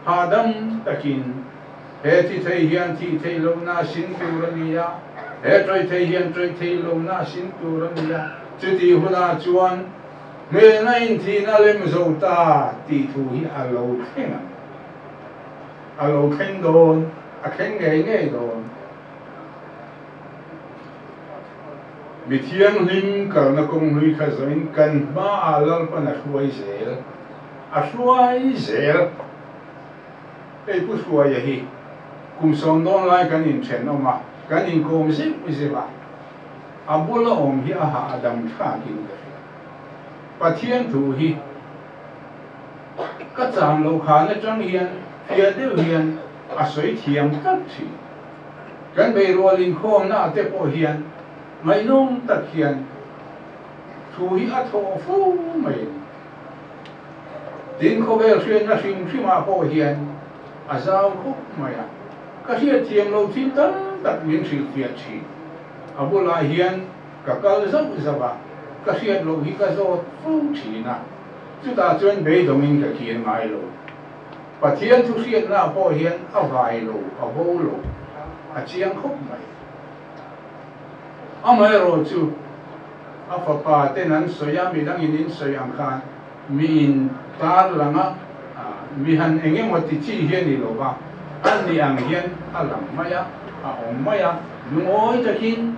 hahdam takin he thi thei hian thih theih lohna a sin tur a ni a, he tawih thei hian tawih theih lohna a sin tur a ni a, chutih hunah chuan hmelna inthihna lem zo ta tih thu hi a lo thleng ang. A lo thleng dawn, a thleng ngei ngei dawn. Mi thianghlim kalna kawng hlui kha zawhin kan hmaah Lalpan a hruai zel, a hruai zel. Hei Pu Hruaia hi kum sawm dawn lai kan inthenawm a, kan inkawm zeuh zeuh a, a bula awm hi a hah a dam thlakin ka hria. Pathian thu hi. Ka chang lo khan atang hian fiah deuh hian a sawi thiam tlat thin. Kan beirual inkhawmna ah te pawh hian ngaihnawm tak hian thu hi a thawh fo mai a ni. Tin, khawvel hriatna hrim hrim ah pawh hian a zau khawp mai a, ka hriat thiam lo thil tam tak min hrilhfiah thin. A bulah hian ka kal zauh zauh a, ka hriat loh hi ka zawt fo thin a. Chutah chuan beidawngin ka kir ngai lo. Pathian thu hriatnaah pawh hian a vai lo, a bo lo, a chiang khawp mai. Amaherawh chu a fapa ten an sawi a, midangin in sawi ang khan miin tar lang a, mi han eng emaw ti chi hi a ni lo va, an ni ang hian a lang mai a, a awm mai a, lungawi takin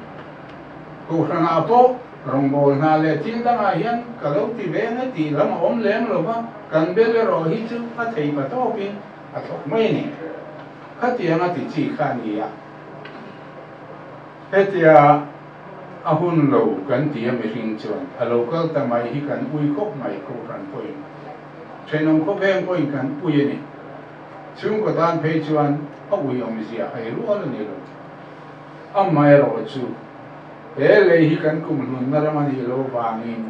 Kohhranah pawh Rawngbâwl hna leh thil dangah hian ka lo ti ve nge tih lam a awm lem lo va, kan bel erawh hi chu a thei pa tawpin a thawk mai a ni. Khatiang a ti chi kha a ni a. Hetia a hun lo kan ti a mihring chuan a lo kal ta mai hi kan ui khawp mai Kohhran pawhin thenawm khawveng pawhin kan ui a ni. Chhungkaw tan phei chuan a ui awmzia hai rual a ni lo. Amaherawh chu He lei hi kan kum hlunna ram a nih loh vangin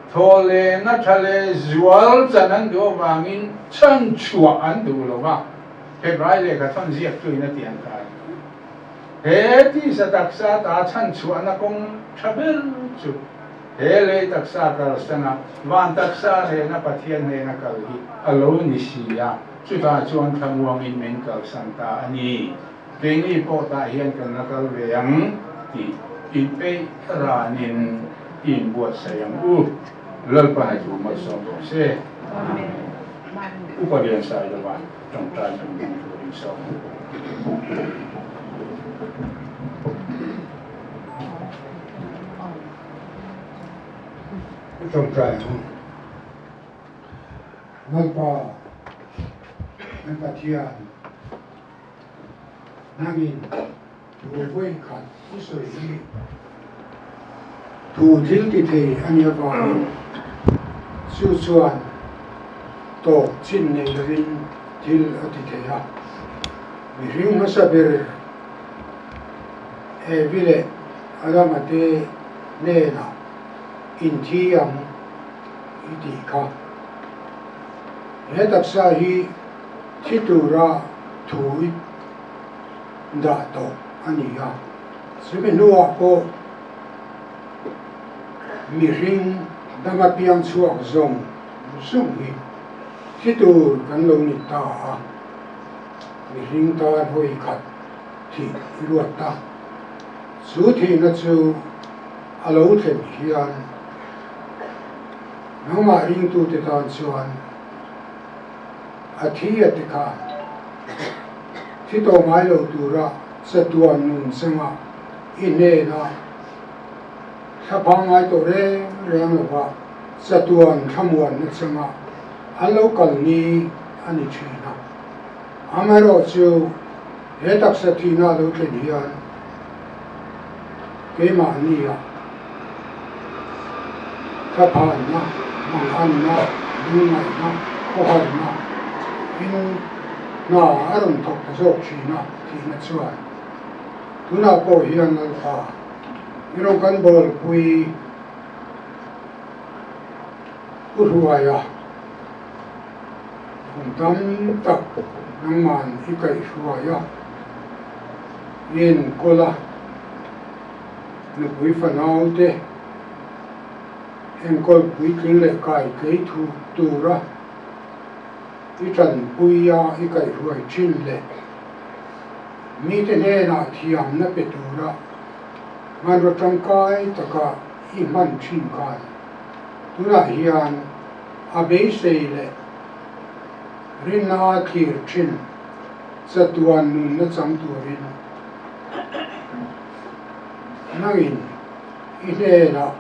thaw leh na tha leh zual chan an duh avangin chhan chhuah an duh lo va, Hebrai lehkha thawn ziaktuin a ti ang khan. He tisa taksa ta chhan chhuahna kawng tha ber chu he lei taksa kalsana van taksa hnena Pathian hnena kal hi a lo ni si a, chutah chuan thlamuangin min kalsan ta a ni. Keini pawh tah hian kan la kal ve ang tih inpeih ranin i inbuatsaih ang u. Lalpa hei thu malsawm rawh se. Upa Liansailova tawngtai kan hmang turin sawm. Tawngtai ang u. Lalpa kan Pathian. Nangin thu vawi khat i sawi hi thu thil ti thei a nih avangin chu chuan tawp chin nei lovin thil a ti thei a. Mihring hmasa ber Evi leh Adama te hnenah inthi ang i tih kha. He taksa hi Thi tura thu i dah tawh a ni a, chumi hnuah pawh mihring dama piang chhuak zawng zawng hi thi tur kan lo ni ta a, mihring tan hawi khat thih i ruat ta. Chu thihna chu a lo thlen hian nangmah ringtute tan chuan A thi a ti khan thi tawh ngai lo tura chatuan nun changa i hnena thla phang ngai tawh reng reng lova chatuan thlamuanna changa an lo kal ni a ni thin a. Amaherawhchu he taksa thihna a lo thlen hian keimahnia Thla phanna, manganna, lungngaihna, khawharna In hna a rawn thawk ta zawk thin a, thihna chuan tunah pawh hian Lalpa i rawn kan bawlpui Pu Hruaia kum tam tak nangman i kaihhruai a, i enkawl a, nupui fanaute enkawl puitling leh kai tlei thu tura i tanpui a i kaihhruai thin leh mite hnenah thiamna pe tura hmanraw tangkai taka i hman thin khan tunah hian a beisei leh rinna a thlir thin chatuan nunna chang turin nangin i hnenah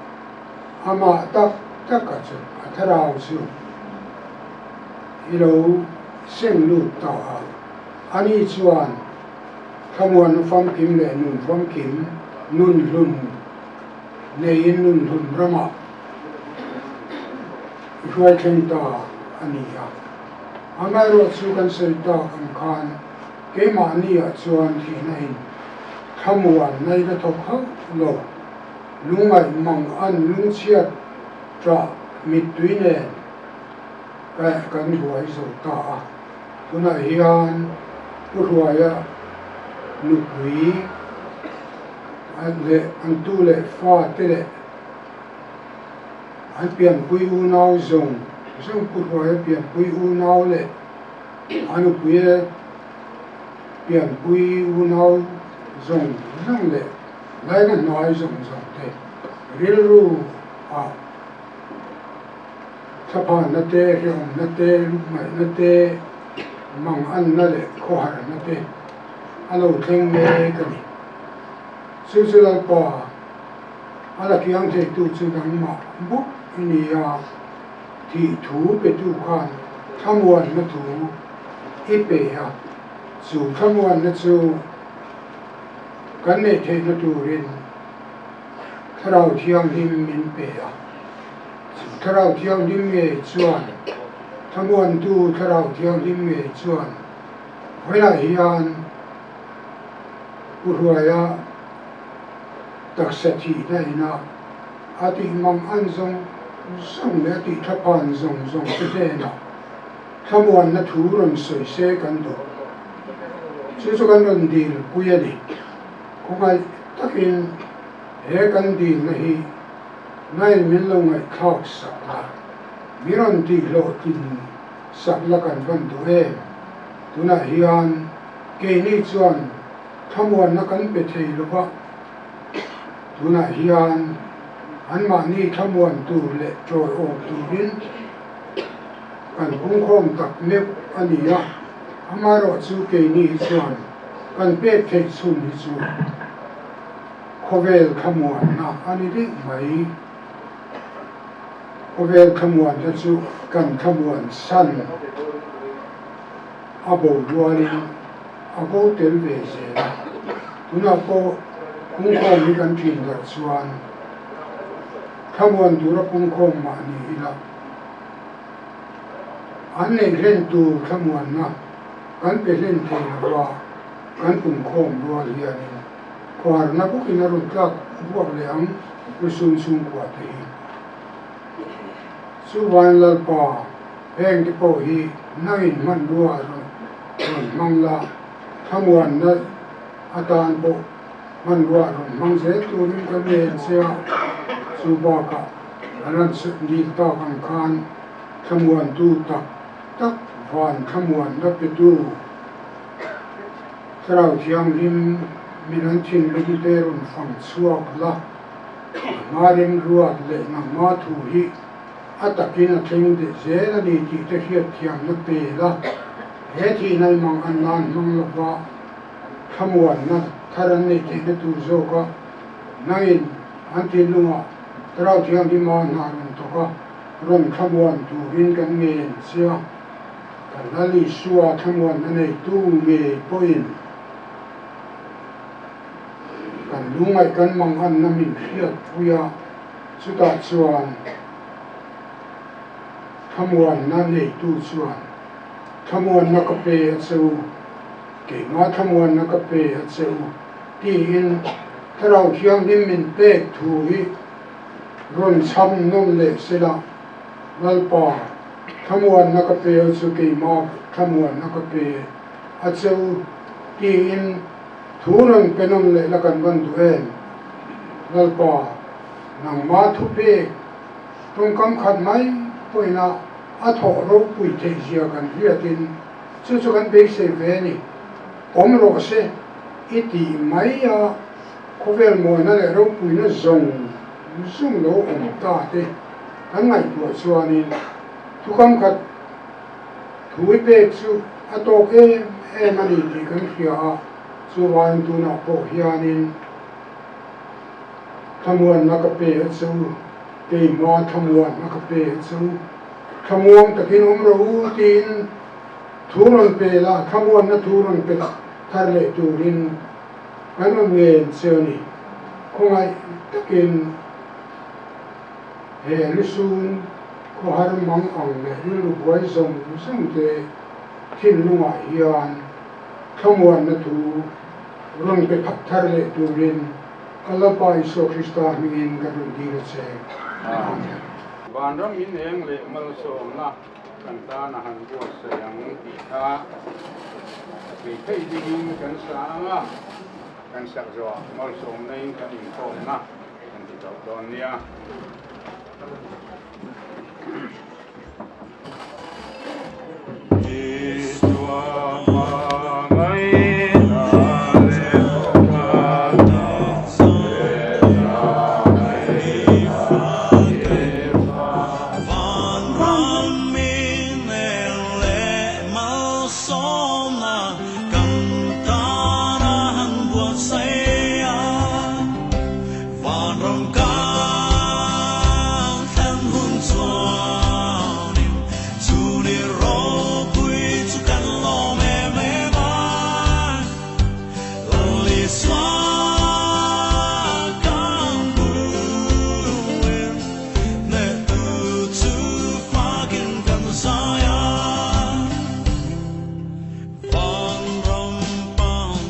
amah tak taka chu a thlarau chu i lo seng lut ta a, ani chuan thlamuanna famkim leh nun famkim nun hlun neiin nun hlun ramah i hruai thleng ta a ni a. Amaherawhchu kan sawi tak ang khan keimahniah chuan thihna in thlamuanna in a thawk hauh lo. Lungngaih mang an lungchhiat ṭah mittui nen kan ruai zo ta a. Tunah hian Pu Hruaia nupui leh an tu leh fate leh an pianpui unau zawng zawng Pu Hruaia pianpui unau leh a nupuia pianpui unau zawng zawng leh Laina hnuai zawng zawng te rilru ah thlaphanna te, hrehawmna te, lungngaihna te, manganna leh khawharna te a lo thleng mek a ni. Chu chu Lalpa a la kiang theitu chu nangmah bawk i ni a, thih thu petu khan thlamuanna thu i pe a, chu thlamuanna chu Kan neih theihna turin Thlarau Thianghlim min pe a. Chu Thlarau Thianghlim ngei chuan, Thlamuantu Thlarau Thianghlim ngei chuan vawilah hian Pu Hruaia taksa thihna inah a tih mang an zawng zawng leh a tih thaphan zawng zawng te hnenah thlamuanna thu rawn sawi se kan duh. Chu chu kan rawn dil pui a ni. Khawngaih takin he kan dilna hi ngain min lo ngaihthlak sak la, mi rawn tih hlawhtlin sak la kan van duh em? Tunah hian keini chuan thlamuanna kan pe thei lo va, tunah hian anmahni thlamuan tur leh ṭawiawm turin kan pungkhawm tak meuh a ni a. Amaherawh chu keini hi chuan kan pek theih chhun hi chu khawvel thlamuanna a ni daih mai. Khawvel thlamuanna chu kan thlamuan san a bo rualin a bo tel ve zel a. Tunah pawh pungkhawm hi kan ṭin darh chuan thlamuan tura pungkhawm mah ni ila, An neih hlen tur thlamuanna kan pe hlen thei lova kan pumkhawm rual hianin khuarna bawkin a rawn tlak buak leh ang lusun chhungkua te hi. Chuvain Lalpa, heng te pawh hi nangin hmanrua rawn hmang la, thlamuanna atan pawh hmanrua rawn hmang zel turin ka ngen che a, chu bakah An rawn dil tak ang khan thlamuantu tak tak van thlamuanna petu Thlarau Thianghlim min an thinlung te rawn fang chhuak la, a hma remruat leh nangma thu hi a takin a thleng deh zel a ni tih te hriatthiamna pe la, he thihna i mang an nan hmang lova thlamuanna thar an neih theihna tur zawka nangin an thinlungah Thlarau Thianghlim a hna rawn thawk a, rawn thlamuan turin kan ngen che a, kan Lal Isua thlamuanna neitu ngei pawhin kan lungngaih kan manganna min hriatpui a, chutah chuan thlamuanna neitu chuan. Thlamuanna ka pe a che u, keimah thlamuanna ka pe a che u, tiin Thlarau Thianghlim min pek thu hi rawn chham nawn leh sela, Lalpa, thlamuanna ka pe a chu keimah thlamuanna ka pe a che u, tiin thu rawn pe nawn leh la kan van duh em? Lalpa, nangmah thu pek tawngkam khat mai pawhin a a thawh ropui theih zia kan hriatin chu chu kan beisei ve a ni. Awm rawh se i tih mai a, khawvel mawina leh ropuina zawng zawng lo awm ta te kan ngaihtuah chuanin thukam khat thu i pek chu a tawk em em a ni tih kan hria a, chuvangin tunah pawh hianin thlamuanna ka pe a che u. Keimah thlamuan a ka pe chu thlamuang takin awm rawh u tiin thu rawn pe la, thlamuanna thu rawn pe thar leh turin kan rawn ngen che a ni. Khawngaih takin he lusun khawhar mang ang leh rilru buai zawng zawng te thinlungah hian thlamuanna thu rawn pe thar leh turin Ka Lalpa Isua Krista hmingin ka rawn dil a che. Amen. Vanram in eng leh malsawmna kan tan a han buatsaih ang tih kha thei thei dingin kan sa ang a, kan sak zawhah malsawmna in kan inkhawmna kan ti tawh dawn nia. Vanram kan thlen hun chuanin chu ni ropui chu kan lawm em em a, Lal Isua kan buin hnehtu chu fakin kan zai a. Vanram pan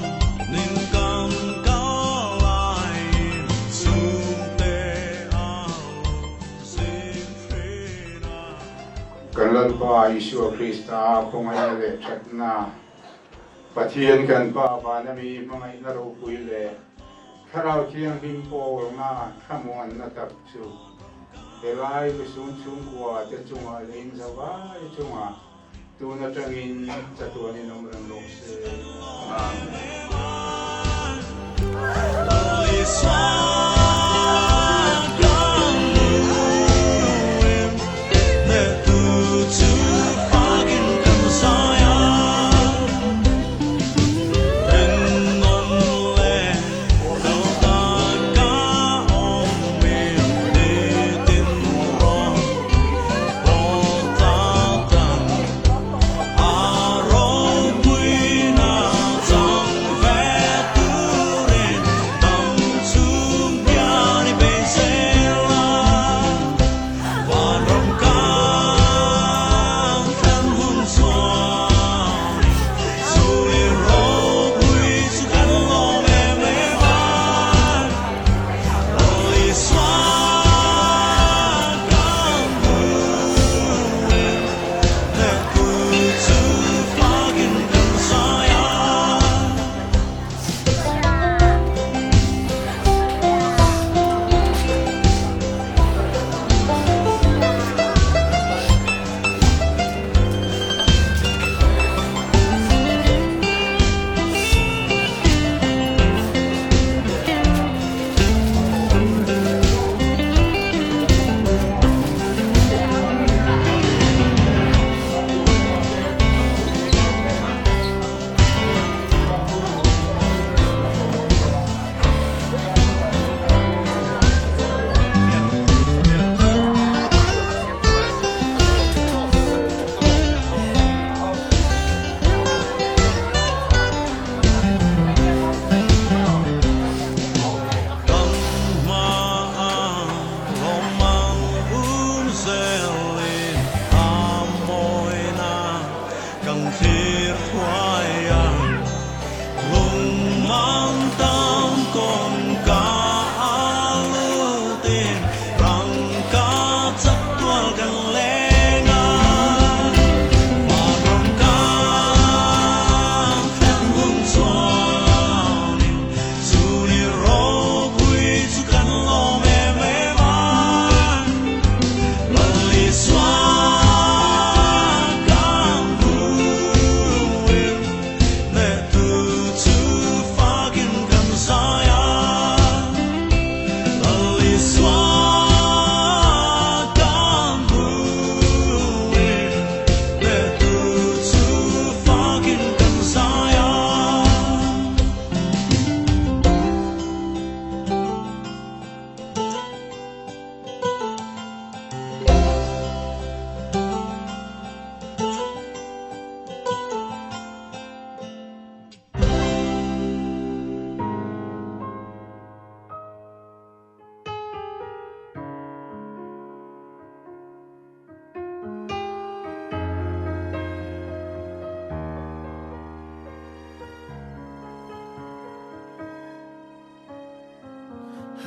nin kan kal laiin chhungte a zing thin a. Kan Lalpa Isua Krista khawngaihna leh thatna, Pathian kan Pa vana mi hmangaihna ropui leh Thlarau Thianghlim pawlna thlamuanna tak chu helai lusun chhungkua te chungah leh inzavai chungah Tun atangin chatuanin awm reng rawh se. Amen.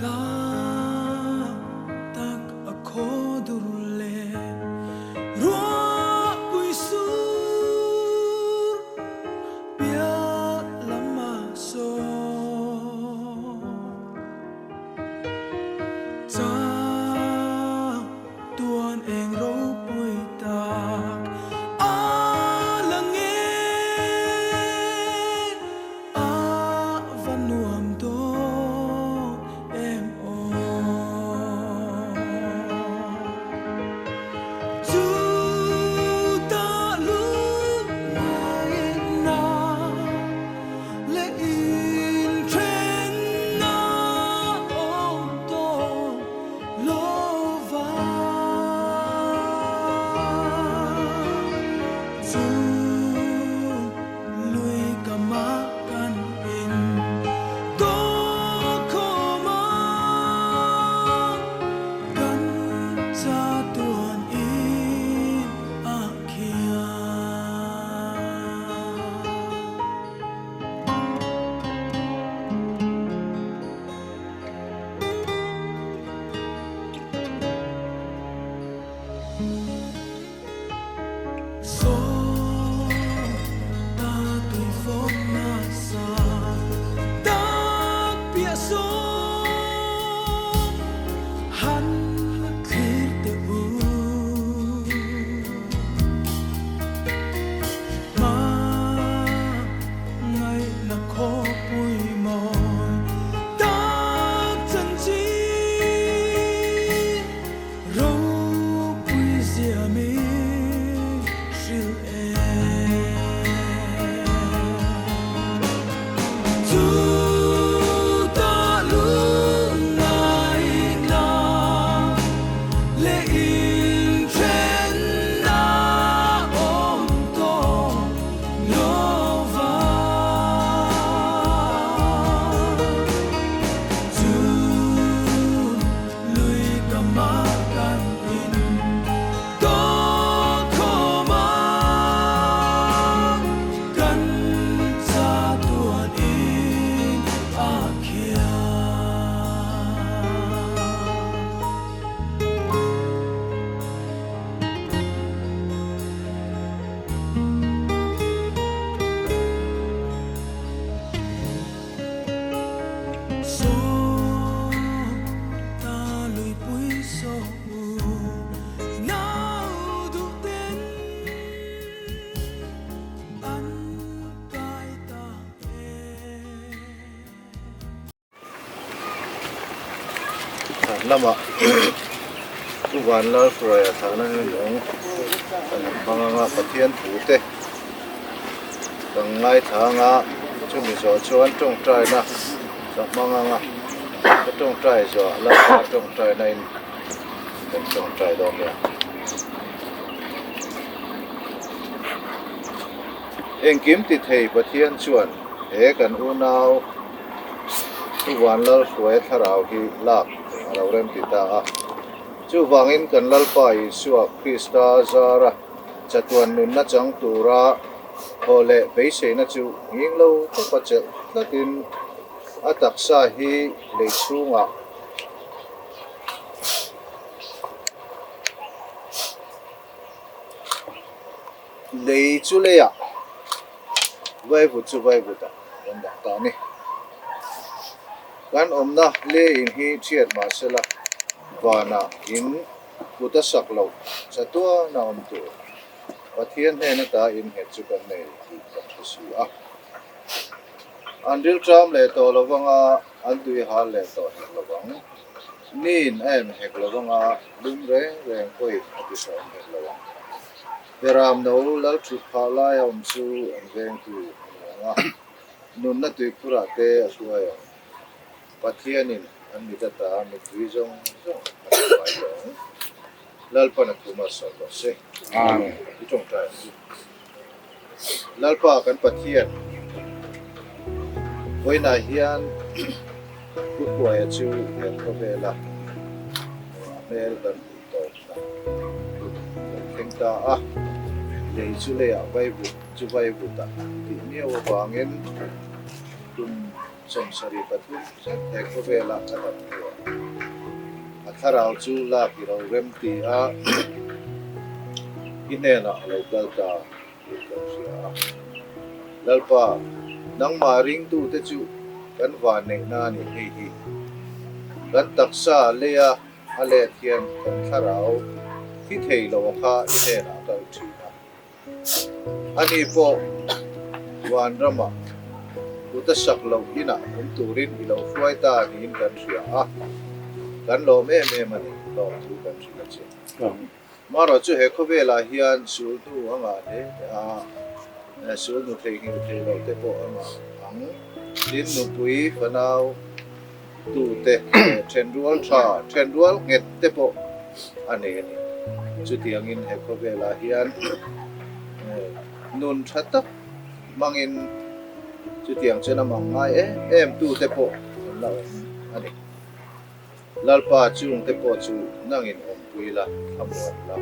Hla tak a khaw dur leh ruahpui sur piah lamah sawn chang tuan eng ropui tak a la nge. A va nuam dawn em aw. Chu ta lut ngaihna leh inthenna awm tawh lo va. Chu Lui ka mah kan in tawk khawm a, kan chatuan in a khian. Ropui zia min hrilh em. Chu ta lungngaihna leh inthenna awm tawh lo va. Chu Lui ka mah kan in tawk khawm a, kan chatuan in a khian. Zan lamah Pu Vanlalhruaia thlahna nunung kan han hmang anga Pathian thute kan ngaithla anga chumi zawh chuan tawngtaina ka hmang anga ka tawngtai zawh Lalpa tawngtaina in kan tawngtai dawn nia. Engkim ti thei Pathian chuan he kan unau Pu Vanlalhruaia thlarau hi lak a lo rem ti ta a. Chuvangin kan Lalpa Isua Krista zara chatuan nunna chang tura thaw leh beiseina chu nghing lo tawpa chelh tlatin a taksa hi lei chhungah lei chu leiah vaivut chu vaivutah kan dah ta a ni. Kan awmna leiin hi thiat mahsela vanah in kut a sak loh chatuan a awm tur. Pathian hnen ata innghet chu kan nei tih kan hre si a. An rilṭam leh tawh lo vanga an tui hal leh tawh hek lo vang. Nin a em hek lo vanga lum reng reng pawhin a ti hrehawm hek lo ang. Beram no lal ṭhut phah lai a awm chu an vengtu a ni ang a, nunna tuikhurah te a hruai ang. Pathianin an mit ata mittui zawng zawng a ti fai tawh ang. Lalpan a thuma sawi rawh se. Amen. I tawngtai ang u. Lalpa kan Pathian, vawiinah hian Pu Hruaia chu he khawvela a hmel kan hmuh tawpna hun lo thleng ta a, lei chu leiah vaivut chu vaivutah tih miau avangin kum 73 zet he khawvela a dam hnuah. thlarau chu lak i lo rem ti a, i hnenah a lo kal ta tih kan hria a. Lalpa, nangmah ringtute chu kan vanneihna a nih hei hi. Kan taksa leia a let hian kan thlarau thi thei lo a kha i hnenah a kal thin a. Ani pawh vanramah kut a sak loh inah awm turin i lo hruai ta niin kan hria a, kan lawm em em a ni, lawmthu kan hrilh a che. Marawh chu he khawvelah hian sulhnu a ngah hle a, sulhnu theihnghilh thei loh te pawh a ngah ang. Tin, nupui fanau tute leh thenrual tha, thenrual nghet te pawh a nei a ni. Chutiangin he khawvelah hian nun tha tak hmangin chutiang chuan a mang ngai em em tute pawh an la awm a ni. Lalpa chungte pawh chu nangin awmpui la, thlamuan la.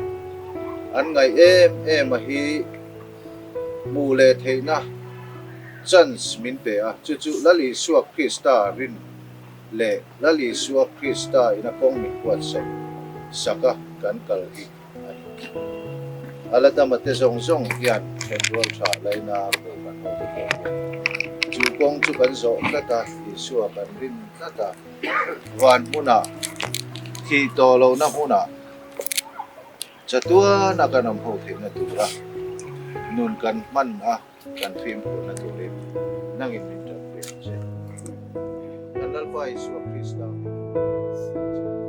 An ngaih em em a hi hmuh leh theihna chance min pe a, chu chu Lal Isua Krista rin leh Lal Isua Krista ina kawng min buatsaih sak a kan kal hi a ni. A la dama te zawng zawng hian thenrual tha laina pawh kan ho te pawh hian chu kawng chu kan zawh tlat a, Isua kan rin tlat a, van hmunah thih tawh lohna hmunah chatuana kan awm ho theihna tura nun kan hman a kan fimkhurna turin nangin min tanpui ang che. Kan Lalpa Isua Krista hmingin.